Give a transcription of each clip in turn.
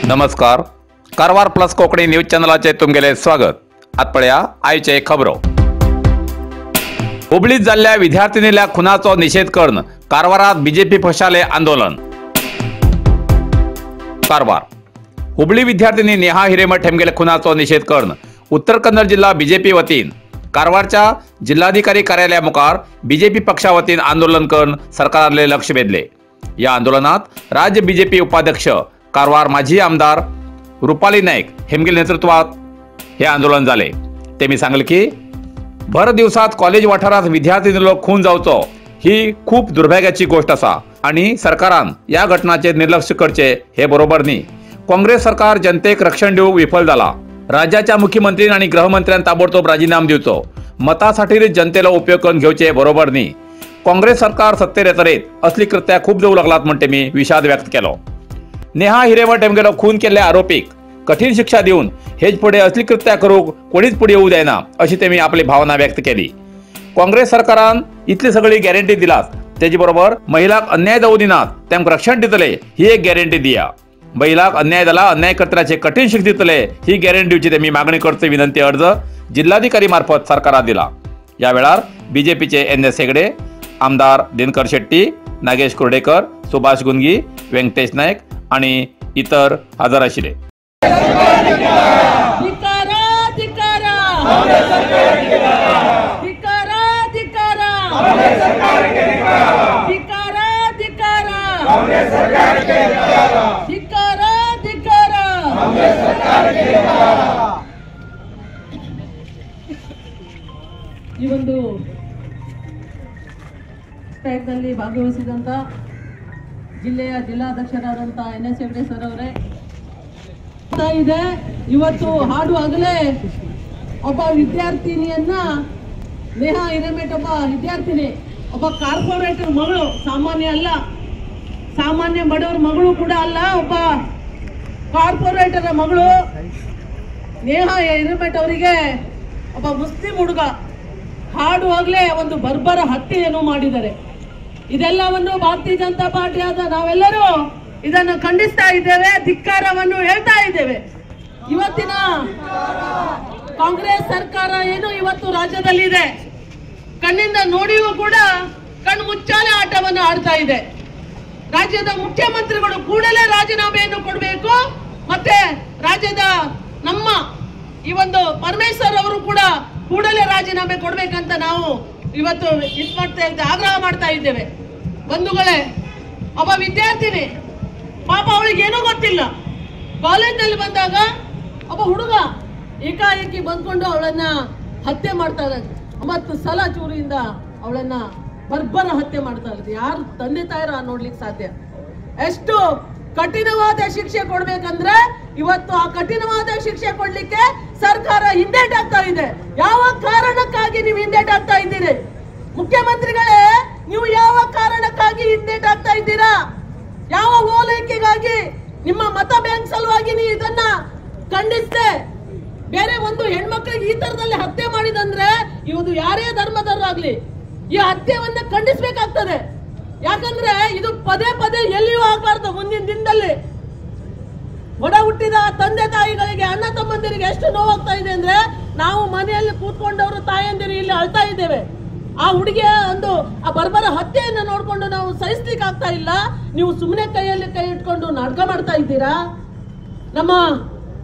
नमस्कार, Karwar plus Konkani news चॅनलाचे तुमगेले स्वागत. आत पळया आयचे खबरो. हुबळीत जाल्ल्या विद्यार्थिनील्या खुनाचो निषेध करून कारवारात बीजेपी पक्षाले आंदोलन. कारवार हुबळी विद्यार्थिनी नेहा हिरेमठ हेमगेले खुनाचो निषेध करून उत्तर कन्नड जिल्हा बीजेपी वतीन कारवारच्या जिल्हाधिकारी कार्यालया मुखार बीजेपी पक्षा वतीन आंदोलन करून सरकाराले लक्ष वेधले. या आंदोलनात राज्य बीजेपी उपाध्यक्ष कारवार माजी आमदार रुपाली नाईक हेमगेल नेतृत्वात हे आंदोलन झाले. ते मी सांगले की भर दिवसात कॉलेज वाठारात विद्यार्थिनीलो खून जावचो ही खूप दुर्भाग्याची गोष्ट आसा आणि सरकारान या घटनाचेर निर्लक्ष करचे हे बरोबर न्ही. काँग्रेस सरकार जनतेक रक्षण दिवंक विफल जाला. राज्याच्या मुख्यमंत्र्यान आणि गृहमंत्र्यान ताबडतोब राजीनाम दिवचो. मतासाठी जनतेला उपयोग करून घेवचे बरोबर न्ही. काँग्रेस सरकार सत्तेर येतरेत असली कृत्या खूप जाऊ लागलात म्हणते मी विषाद व्यक्त केलो. नेहा हिरेमठ हेमगेलो खून केल्ल्या आरोपीक कठीण शिक्षा दिवन हेच फुडें असली कृत्या करूंक कोणीच फुडें येवू जायना अशी तेमी आपली भावना व्यक्त केली. काँग्रेस सरकारान इतली सगळी गॅरंटी दिलात तेजे बरोबर महिलाक अन्याय जावू दिनात, तांकां रक्षण दितले ही एक गॅरंटी दिया. महिलाक अन्याय जाला अन्याय करतल्याचे कठीण शिक्षा दितले ही गॅरंटी दिवची तेमी मागणी करचे विनंती अर्ज जिल्हाधिकारी मार्फत सरकाराक दिला. या वेळार बीजेपीचे एन एस हेगडे, आमदार दिनकर शेट्टी, नागेश कुर्डेकर, सुभाष गुंगी, व्यंकटेश नाईक आणि इतर हजर आशिल्ले. ಈ ಒಂದು ಸ್ಟ್ರೈಕ್ನಲ್ಲಿ ಭಾಗವಹಿಸಿದಂತ ಜಿಲ್ಲೆಯ ಜಿಲ್ಲಾಧ್ಯಕ್ಷರಾದಂಥ ಎನ್ ಎಸ್ ಹೆಗಡೆ ಸರ್ ಅವರೇ, ಇದೆ ಇವತ್ತು ಹಾಡುವಾಗಲೇ ಒಬ್ಬ ವಿದ್ಯಾರ್ಥಿನಿಯನ್ನ, ನೇಹಾ ಹಿರೇಮಠ ಒಬ್ಬ ವಿದ್ಯಾರ್ಥಿನಿ, ಒಬ್ಬ ಕಾರ್ಪೊರೇಟರ್ ಮಗಳು, ಸಾಮಾನ್ಯ ಅಲ್ಲ, ಸಾಮಾನ್ಯ ಬಡವರ ಮಗಳು ಕೂಡ ಅಲ್ಲ, ಒಬ್ಬ ಕಾರ್ಪೊರೇಟರ್ ಮಗಳು ನೇಹಾ ಹಿರೇಮಠ ಅವರಿಗೆ ಒಬ್ಬ ಮುಸ್ಲಿಂ ಹುಡುಗ ಹಾಡುವಾಗಲೇ ಒಂದು ಬರ್ಬರ ಹತ್ಯೆಯನ್ನು ಮಾಡಿದ್ದಾರೆ. ಇದೆಲ್ಲವನ್ನು ಭಾರತೀಯ ಜನತಾ ಪಾರ್ಟಿಯಾದ ನಾವೆಲ್ಲರೂ ಇದನ್ನು ಖಂಡಿಸ್ತಾ ಇದ್ದೇವೆ, ಧಿಕ್ಕಾರವನ್ನು ಹೇಳ್ತಾ ಇದ್ದೇವೆ. ಇವತ್ತಿನ ಕಾಂಗ್ರೆಸ್ ಸರ್ಕಾರ ಏನು ಇವತ್ತು ರಾಜ್ಯದಲ್ಲಿದೆ, ಕಣ್ಣಿಂದ ನೋಡಿಯೂ ಕೂಡ ಕಣ್ಣು ಮುಚ್ಚಾಲೆ ಆಟವನ್ನು ಆಡ್ತಾ ಇದೆ. ರಾಜ್ಯದ ಮುಖ್ಯಮಂತ್ರಿಗಳು ಕೂಡಲೇ ರಾಜೀನಾಮೆಯನ್ನು ಕೊಡಬೇಕು. ಮತ್ತೆ ರಾಜ್ಯದ ನಮ್ಮ ಈ ಒಂದು ಪರಮೇಶ್ವರ್ ಅವರು ಕೂಡ ಕೂಡಲೇ ರಾಜೀನಾಮೆ ಕೊಡ್ಬೇಕಂತ ನಾವು ಇವತ್ತು ಇದು ಮಾಡ್ತಾ ಇದ್ದೇವೆ, ಆಗ್ರಹ ಮಾಡ್ತಾ ಇದ್ದೇವೆ. ಬಂಧುಗಳೇ, ಒಬ್ಬ ವಿದ್ಯಾರ್ಥಿನಿ, ಪಾಪ ಅವಳಿಗೆ ಏನೂ ಗೊತ್ತಿಲ್ಲ, ಕಾಲೇಜ್ನಲ್ಲಿ ಬಂದಾಗ ಒಬ್ಬ ಹುಡುಗ ಏಕಾಏಕಿ ಬಂದ್ಕೊಂಡು ಅವಳನ್ನ ಹತ್ಯೆ ಮಾಡ್ತಾ ಇದ್ದಾನೆ. 9 ಸಲ ಚೂರಿಯಿಂದ ಅವಳನ್ನ ಬರ್ಬರ ಹತ್ಯೆ ಮಾಡ್ತಾ ಇದ್ದಾರೆ. ಯಾರು ತಂದೆ ತಾಯಿರ ನೋಡ್ಲಿಕ್ಕೆ ಸಾಧ್ಯ? ಎಷ್ಟು ಕಠಿಣವಾದ ಶಿಕ್ಷೆ ಕೊಡ್ಬೇಕಂದ್ರೆ ಇವತ್ತು ಆ ಕಠಿಣವಾದ ಶಿಕ್ಷೆ ಕೊಡ್ಲಿಕ್ಕೆ ಸರ್ಕಾರ ಹಿಂದೇಟಾಗ್ತಾ ಇದೆ. ಯಾವ ಕಾರಣಕ್ಕಾಗಿ ನೀವು ಹಿಂದೇಟಾಗ್ತಾ ಇದ್ದೀರಿ? ಮುಖ್ಯಮಂತ್ರಿಗಳೇ, ನೀವು ಯಾವ ಕಾರಣಕ್ಕಾಗಿ ಹಿಂದೇಟಾಗ್ತಾ ಇದ್ದೀರಾ? ಯಾವ ಓಲೈಕೆಗಾಗಿ? ನಿಮ್ಮ ಮತ ಬ್ಯಾಂಕ್ ಸಲುವಾಗಿ ನೀವು ಇದನ್ನ ಖಂಡಿಸ್ತೆ ಬೇರೆ ಒಂದು ಹೆಣ್ಮಕ್ಳಿಗೆ ಈ ತರದಲ್ಲಿ ಹತ್ಯೆ ಮಾಡಿದಂದ್ರೆ ಇವತ್ತು ಯಾರೇ ಧರ್ಮದವರಾಗ್ಲಿ ಈ ಹತ್ಯೆಯನ್ನ ಖಂಡಿಸ್ಬೇಕಾಗ್ತದೆ. ಯಾಕಂದ್ರೆ ಇದು ಪದೇ ಪದೇ ಎಲ್ಲಿಯೂ ಆಗ್ಬಾರ್ದು. ಮುಂದಿನ ದಿನದಲ್ಲಿ ಒಡ ಹುಟ್ಟಿದ ತಂದೆ ತಾಯಿಗಳಿಗೆ, ಅಣ್ಣ ತಮ್ಮಂದಿರಿಗೆ ಎಷ್ಟು ನೋವಾಗ್ತಾ ಇದೆ ಅಂದ್ರೆ, ನಾವು ಮನೆಯಲ್ಲಿ ಕೂತ್ಕೊಂಡವರು ತಾಯಂದಿರು ಇಲ್ಲಿ ಅಳ್ತಾ ಇದ್ದೇವೆ. ಆ ಹುಡುಗಿಯ ಒಂದು ಆ ಬರ್ಬರ ಹತ್ಯೆಯನ್ನು ನೋಡ್ಕೊಂಡು ನಾವು ಸಹಿಸ್ಲಿಕ್ಕೆ ಆಗ್ತಾ ಇಲ್ಲ. ನೀವು ಸುಮ್ಮನೆ ಕೈಯಲ್ಲಿ ಕೈ ಇಟ್ಕೊಂಡು ನಾಟಕ ಮಾಡ್ತಾ ಇದ್ದೀರಾ. ನಮ್ಮ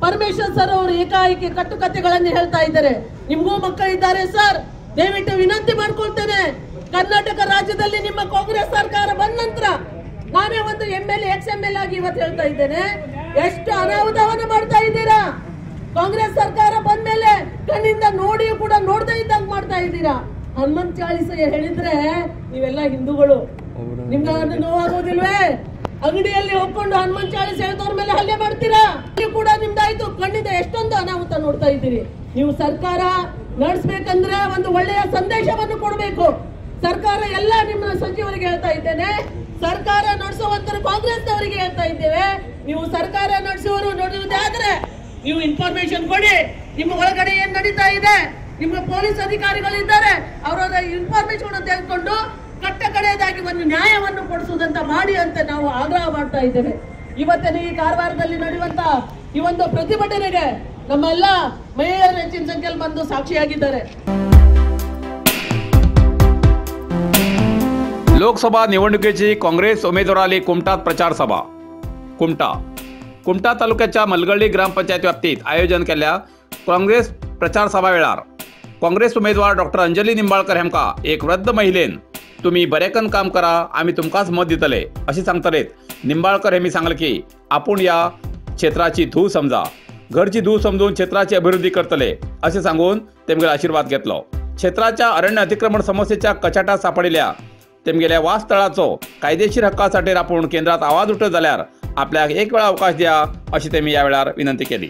ಪರಮೇಶ್ವರ್ ಸರ್ ಅವರು ಏಕಾಏಕಿ ಕಟ್ಟುಕತೆಗಳನ್ನು ಹೇಳ್ತಾ ಇದ್ದಾರೆ. ನಿಮ್ಗೂ ಮಕ್ಕಳಿದ್ದಾರೆ ಸರ್, ದಯವಿಟ್ಟು ವಿನಂತಿ ಮಾಡ್ಕೊಳ್ತೇನೆ, ಕರ್ನಾಟಕ ರಾಜ್ಯದಲ್ಲಿ ನಿಮ್ಮ ಕಾಂಗ್ರೆಸ್ ಸರ್ಕಾರ ಬಂದ ನಂತರ ನಾನೇ ಒಂದು M L A, ex M L ಆಗಿ ಇವತ್ತು ಹೇಳ್ತಾ ಇದ್ದೇನೆ, ಎಷ್ಟು ಅನಾಹುತವನ್ನು ಮಾಡ್ತಾ ಇದ್ದೀರಾ. ಕಾಂಗ್ರೆಸ್ ಸರ್ಕಾರ ಬಂದ ಮೇಲೆ ಕಣ್ಣಿಂದ ನೋಡಿಯೂ ಕೂಡ ನೋಡದೇ ಇದ್ದಂಗೆ ಮಾಡ್ತಾ ಇದ್ದೀರಾ. ಹನುಮಂತ ಚಾಳಿಸ ಹೇಳಿದ್ರೆ ನೀವೆಲ್ಲ ಹಿಂದೂಗಳು, ನಿಮ್ಗೆ ನೋವಾಗೋದಿಲ್ವೇ? ಅಂಗಡಿಯಲ್ಲಿ ಹೋಗ್ಕೊಂಡು ಹನುಮಂತ ಚಾಳಿಸ ಹೇಳ್ದವ್ರ ಮೇಲೆ ಹಲ್ಲೆ ಮಾಡ್ತೀರಾ? ಅಲ್ಲಿ ಕೂಡ ನಿಮ್ದಾಯ್ತು. ಕಣ್ಣಿಂದ ಎಷ್ಟೊಂದು ಅನಾಹುತ ನೋಡ್ತಾ ಇದ್ದೀರಿ. ನೀವು ಸರ್ಕಾರ ನಡೆಸ್ಬೇಕಂದ್ರೆ ಒಂದು ಒಳ್ಳೆಯ ಸಂದೇಶವನ್ನು ಕೊಡಬೇಕು. ಸರ್ಕಾರ ಎಲ್ಲ ನಿಮ್ಮ ಸಚಿವರಿಗೆ ಹೇಳ್ತಾ ಇದ್ದೇನೆ, ಸರ್ಕಾರ ನಡೆಸುವಂತರು ಕಾಂಗ್ರೆಸ್ನವರಿಗೆ ಹೇಳ್ತಾ ಇದ್ದೇವೆ, ನೀವು ಸರ್ಕಾರ ನಡೆಸುವರು ನೋಡುವುದೇ ಆದ್ರೆ ನೀವು ಇನ್ಫಾರ್ಮೇಶನ್ ಕೊಡಿ. ನಿಮ್ಮ ಒಳಗಡೆ ಏನ್ ನಡೀತಾ ಇದೆ, ನಿಮ್ಮ ಪೊಲೀಸ್ ಅಧಿಕಾರಿಗಳಿದ್ದಾರೆ, ಅವರವರ ಇನ್ಫಾರ್ಮೇಶನ್ ತೆಗೆದುಕೊಂಡು ಕಟ್ಟ ಕಡೆಯದಾಗಿ ಒಂದು ನ್ಯಾಯವನ್ನು ಕೊಡಿಸುವುದಂತ ಮಾಡಿ ಅಂತ ನಾವು ಆಗ್ರಹ ಮಾಡ್ತಾ ಇದ್ದೇವೆ. ಇವತ್ತಿನ ಈ ಕಾರವಾರದಲ್ಲಿ ನಡೆಯುವಂತ ಈ ಒಂದು ಪ್ರತಿಭಟನೆಗೆ ನಮ್ಮೆಲ್ಲ ಮಹಿಳೆಯರು ಹೆಚ್ಚಿನ ಸಂಖ್ಯೆಯಲ್ಲಿ ಬಂದು ಸಾಕ್ಷಿಯಾಗಿದ್ದಾರೆ. लोकसभा निवडणुकीची काँग्रेस उमेदवाराली कुमटात प्रचार सभा. कुमटा कुमटा तालुक्याच्या मलगळ्ळी ग्रामपंचायत व्याप्तीत आयोजन केल्ल्या काँग्रेस प्रचार सभा वेळार काँग्रेस उमेदवार डॉक्टर अंजली निंबाळकर हेमका एक वृद्ध महिलेन तुम्ही बरेकन काम करा, आम्ही तुमकांच मत दितले अशें सांगतलेत. निंबाळकर हेमी सांगलें की आपूण ह्या क्षेत्राची धूव समजा, घरची धूव समजून क्षेत्राची अभिवृद्धी करतले अशें सांगून तेमगेलो आशीर्वाद घेतलो. क्षेत्राच्या अरण्य अतिक्रमण समस्येच्या कचाटात सापडिल्ल्या तेमगेल्या वासस्थळाचो कायदेशीर हक्कासाठी आपूण केंद्रात आवाज उठत जाल्यार आपल्याक एक वेळा अवकाश द्या अशी तेमी ह्या वेळार विनंती केली.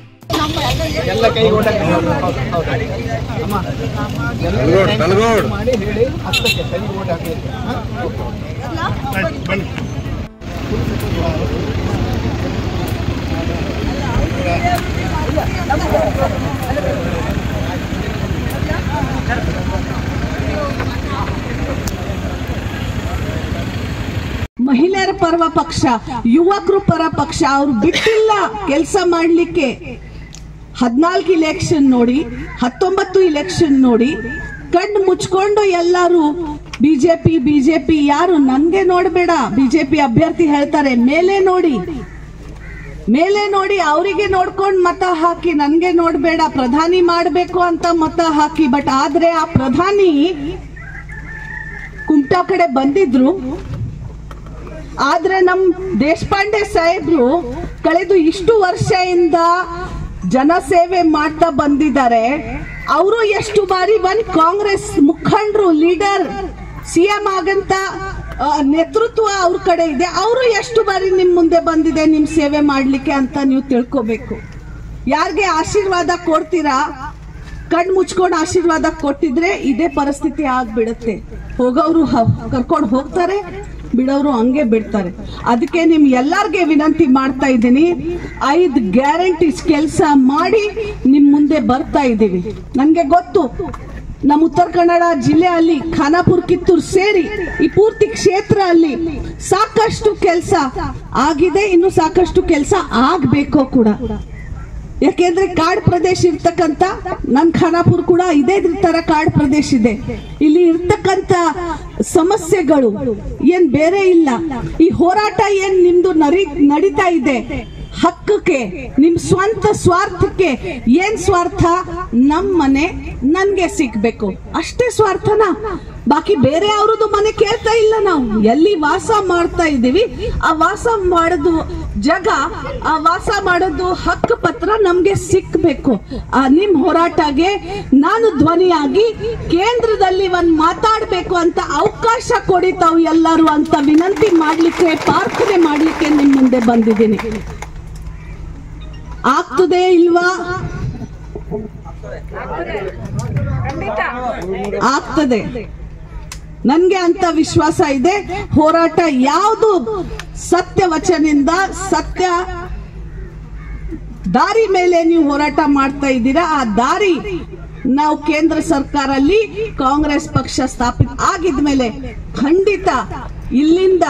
ಮಹಿಳೆಯರ ಪರವ ಪಕ್ಷ, ಯುವಕರು ಪರ ಪಕ್ಷ, ಅವ್ರು ಬಿಟ್ಟಿಲ್ಲ ಕೆಲಸ ಮಾಡಲಿಕ್ಕೆ. 14 ಇಲೆಕ್ಷನ್ ನೋಡಿ, 19 ಇಲೆಕ್ಷನ್ ನೋಡಿ, ಕಣ್ಣು ಮುಚ್ಕೊಂಡು ಎಲ್ಲರೂ ಬಿಜೆಪಿ ಬಿಜೆಪಿ, ಯಾರು ನನ್ಗೆ ನೋಡಬೇಡ, ಬಿಜೆಪಿ ಅಭ್ಯರ್ಥಿ ಹೇಳ್ತಾರೆ ಮೇಲೆ ನೋಡಿ ಮೇಲೆ ನೋಡಿ, ಅವರಿಗೆ ನೋಡ್ಕೊಂಡು ಮತ ಹಾಕಿ, ನನ್ಗೆ ನೋಡ್ಬೇಡ, ಪ್ರಧಾನಿ ಮಾಡಬೇಕು ಅಂತ ಮತ ಹಾಕಿ. ಬಟ್ ಆದ್ರೆ ಆ ಪ್ರಧಾನಿ ಕುಮಟಾ ಕಡೆ ಬಂದಿದ್ರು. ಆದ್ರೆ ನಮ್ ದೇಶಪಾಂಡೆ ಸಾಹೇಬ್ರು ಕಳೆದು ಇಷ್ಟು ವರ್ಷದಿಂದ ಜನಸೇವೆ ಮಾಡ್ತಾ ಬಂದಿದ್ದಾರೆ. ಅವರು ಎಷ್ಟು ಬಾರಿ ಒಂದ್ ಕಾಂಗ್ರೆಸ್ ಮುಖಂಡರು, ಲೀಡರ್, ಸಿಎಂ ಆಗಂತ ನೇತೃತ್ವ ಅವ್ರ ಕಡೆ ಇದೆ, ಅವರು ಎಷ್ಟು ಬಾರಿ ನಿಮ್ ಮುಂದೆ ಬಂದಿದೆ ನಿಮ್ ಸೇವೆ ಮಾಡ್ಲಿಕ್ಕೆ ಅಂತ ನೀವು ತಿಳ್ಕೋಬೇಕು. ಯಾರಿಗೆ ಆಶೀರ್ವಾದ ಕೊಡ್ತೀರಾ, ಕಣ್ಣು ಮುಚ್ಕೊಂಡು ಆಶೀರ್ವಾದ ಕೊಟ್ಟಿದ್ರೆ ಇದೇ ಪರಿಸ್ಥಿತಿ ಆಗ್ಬಿಡುತ್ತೆ. ಹೋಗೋರು ಕರ್ಕೊಂಡು ಹೋಗ್ತಾರೆ, ಬಿಡೋರು ಹಂಗೆ ಬಿಡ್ತಾರೆ. ಅದಕ್ಕೆ ನಿಮ್ ಎಲ್ಲಾರ್ಗೆ ವಿನಂತಿ ಮಾಡ್ತಾ ಇದ್ದೀನಿ, 5 ಗ್ಯಾರಂಟೀಸ್ ಕೆಲಸ ಮಾಡಿ ನಿಮ್ ಮುಂದೆ ಬರ್ತಾ ಇದ್ದೀವಿ. ನನ್ಗೆ ಗೊತ್ತು, ನಮ್ಮ ಉತ್ತರ ಕನ್ನಡ ಜಿಲ್ಲೆಯಲ್ಲಿ ಖಾನಾಪುರ್ ಕಿತ್ತೂರು ಸೇರಿ ಈ ಪೂರ್ತಿ ಕ್ಷೇತ್ರ ಅಲ್ಲಿ ಸಾಕಷ್ಟು ಕೆಲಸ ಆಗಿದೆ, ಇನ್ನು ಸಾಕಷ್ಟು ಕೆಲಸ ಆಗ್ಬೇಕು ಕೂಡ. ಯಾಕೆಂದ್ರೆ ಕಾಡು ಪ್ರದೇಶ ಇರ್ತಕ್ಕಂಥ ನನ್ ಖಾನಾಪುರ್ ಕೂಡ ಇದೇ ತರ ಕಾಡು ಪ್ರದೇಶ ಇದೆ. ಇಲ್ಲಿ ಇರ್ತಕ್ಕಂಥ ಸಮಸ್ಯೆಗಳು ಏನ್ ಬೇರೆ ಇಲ್ಲ. ಈ ಹೋರಾಟ ಏನ್ ನಿಮ್ದು ನಡೀತಾ ಇದೆ ಹಕ್ಕಕ್ಕೆ, ನಿಮ್ ಸ್ವಂತ ಸ್ವಾರ್ಥಕ್ಕೆ. ಏನ್ ಸ್ವಾರ್ಥ? ನಮ್ ಮನೆ ನನ್ಗೆ ಸಿಗ್ಬೇಕು ಅಷ್ಟೇ ಸ್ವಾರ್ಥನ, ಬಾಕಿ ಬೇರೆ ಅವ್ರದ್ದು ಮನೆ ಕೇಳ್ತಾ ಇಲ್ಲ. ನಾವು ಎಲ್ಲಿ ವಾಸ ಮಾಡ್ತಾ ಇದ್ದೀವಿ ಆ ವಾಸ ಮಾಡೋದು ಜಾಗ, ಆ ವಾಸ ಮಾಡೋದು ಹಕ್ಕು ಪತ್ರ ನಮ್ಗೆ ಸಿಕ್ಬೇಕು. ಆ ನಿಮ್ ಹೋರಾಟಗೆ ನಾನು ಧ್ವನಿಯಾಗಿ ಕೇಂದ್ರದಲ್ಲಿ ಒಂದ್ ಮಾತಾಡ್ಬೇಕು ಅಂತ ಅವಕಾಶ ಕೊಡಿ ತಾವು ಎಲ್ಲರೂ ಅಂತ ವಿನಂತಿ ಮಾಡ್ಲಿಕ್ಕೆ, ಪ್ರಾರ್ಥನೆ ಮಾಡ್ಲಿಕ್ಕೆ ನಿಮ್ ಮುಂದೆ ಬಂದಿದ್ದೀನಿ. ಆಗ್ತದೆ ಇಲ್ವಾ? ಆಗ್ತದೆ, ನನ್ಗೆ ಅಂತ ವಿಶ್ವಾಸ ಇದೆ. ಹೋರಾಟ ಯಾವುದು ಸತ್ಯ ವಚನದಿಂದ, ಸತ್ಯ ದಾರಿ ಮೇಲೆ ನೀವು ಹೋರಾಟ ಮಾಡ್ತಾ ಇದ್ದೀರಾ, ಆ ದಾರಿ ನಾವು ಕೇಂದ್ರ ಸರ್ಕಾರಲ್ಲಿ ಕಾಂಗ್ರೆಸ್ ಪಕ್ಷ ಸ್ಥಾಪಿತ ಆಗಿದ್ಮೇಲೆ ಖಂಡಿತ ಇಲ್ಲಿಂದ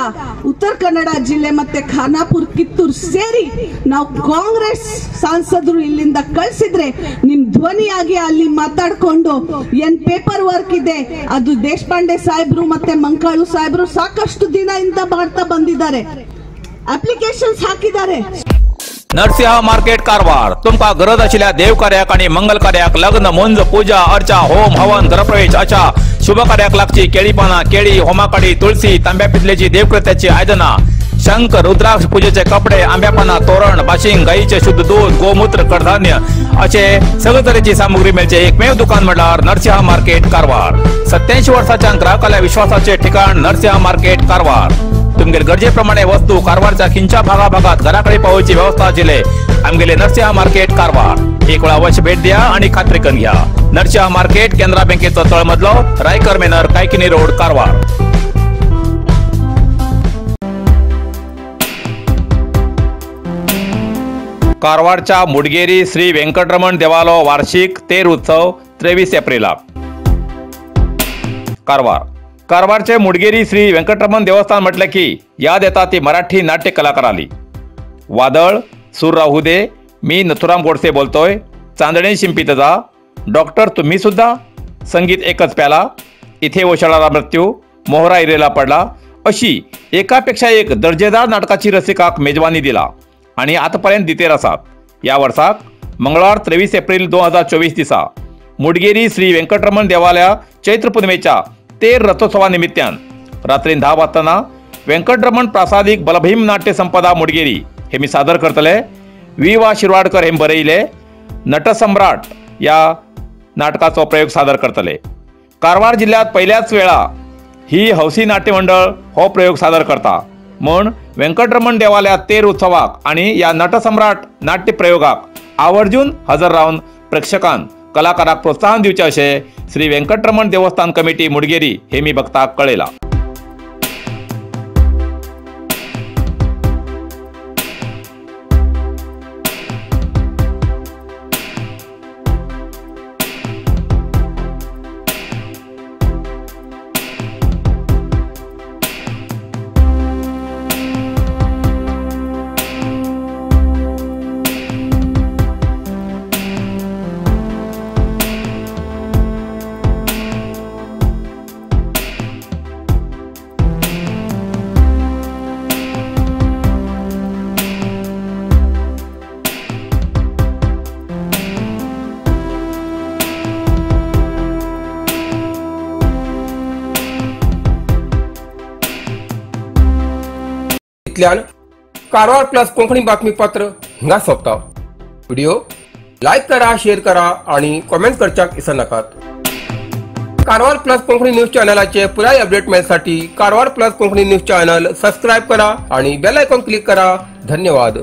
ಉತ್ತರ ಕನ್ನಡ ಜಿಲ್ಲೆ ಮತ್ತೆ ಖಾನಾಪುರ್ ಕಿತ್ತೂರು ಸೇರಿ ನಾವು ಕಾಂಗ್ರೆಸ್ ಸಂಸದರು ಇಲ್ಲಿಂದ ಕಳಿಸಿದ್ರೆ ನಿಮ್ ಧ್ವನಿಯಾಗಿ ಅಲ್ಲಿ ಮಾತಾಡ್ಕೊಂಡು ಏನ್ ಪೇಪರ್ ವರ್ಕ್ ಇದೆ ಅದು ದೇಶಪಾಂಡೆ ಸಾಹೇಬ್ರು ಮತ್ತೆ ಮಂಕಾಳು ಸಾಹೇಬ್ರು ಸಾಕಷ್ಟು ದಿನದಿಂದ ಮಾಡ್ತಾ ಬಂದಿದ್ದಾರೆ, ಅಪ್ಲಿಕೇಶನ್ಸ್ ಹಾಕಿದ್ದಾರೆ. नरसिंह मार्केट कारवार तुमका गरज आशिल्ल्या देव कार्याक आनी मंगल कार्याक लग्न, मुंज, पूजा अर्चा, होम हवन, घरप्रवेश अशा शुभ कार्याक लागची केळी पानां, केळी, होमाकाडी, तुळसी, तांब्या पितलेची देवकृत्याची आयदनां, शंख, रुद्राक्ष, पूजेचे कपडे, आंब्या पानां, तोरण, बाशिंग, गायीचे शुद्ध दूध, गोमूत्र, कडधान्य अशे सगळे तरेची सामुग्री मेळचे एकमेव दुकान म्हळ्यार नरसिंह मार्केट कारवार. 87 वर्साच्या ग्राहकाल्या विश्वासाचे ठिकाण नरसिंह मार्केट कारवार. तुमगेले गरजे प्रमाणे वस्तू कारवारच्या खिंच्या भागा भागात घराकडे पावोवची व्यवस्था आशिल्ले आमगेले नरसिंह मार्केट कारवार. एक वेळा अवश्य भेट द्या आणि खात्री करून घ्या. नरसिंह मार्केट, केनरा बँकेचो तळमजलो, रायकर मेनर, कायकिनी रोड, कारवार. कारवारच्या मुडगेरी श्री वेंकटरमण देवालो वार्षिक तेर उत्सव 23 एप्रिलाक. कारवार कारवारचे मुडगेरी श्री वेंकटरमण देवस्थान म्हटले की याद येता ती मराठी नाट्य कलाकाराली. वादळ, सूर राहू दे, मी नथुराम गोडसे बोलतोय, चांदणे शिंपीत जा, डॉक्टर तुम्ही सुद्धा, संगीत एकच प्याला, इथे ओशाळाला मृत्यू, मोहरा इरेला पडला अशी एकापेक्षा एक दर्जेदार नाटकाची रसिकाक मेजवानी दिला आणि आतापर्यंत दितेर आसात. या वर्साक मंगळवार 23 एप्रिल 2024 दिसा मुडगेरी श्री व्यंकटरमण देवालया चैत्र पुनवेच्या 13 रथोत्सवा निमित्तान रात्री 10 वाजताना व्यंकटरमण प्रासादिक बलभीम नाट्य संपदा मुडगेरी हे मी सादर करतले. वि वा शिरवाडकर हे बरयले नटसम्राट या नाटकाचो प्रयोग सादर करतले. कारवार जिल्ह्यात पहिल्याच वेळा ही हौसी नाट्य मंडळ हो प्रयोग सादर करता म्हूण व्यंकटरमण देवालया 13 उत्सवाक आणि या नटसम्राट नाट्य प्रयोगाक आवर्जून हजर रावन प्रेक्षकान कलाकाराक प्रोत्साहन दिवचे अशें श्री व्यंकटरमण देवस्थान कमिटी मुडगेरी हे मी भक्ताक कळयला. इतल्यान कारवार प्लस कोंकणी बातमीपत्र हिंगा सोंपता. व्हिडिओ लायक करा, शेअर करा आणि कॉमेंट करच्याक विसरनाकात. कारवार प्लस कोंकणी न्यूज चॅनलाचे पुराय update मेळसाठी Karwar plus Konkani news channel subscribe करा आणि बेल आयकॉन क्लिक करा. धन्यवाद.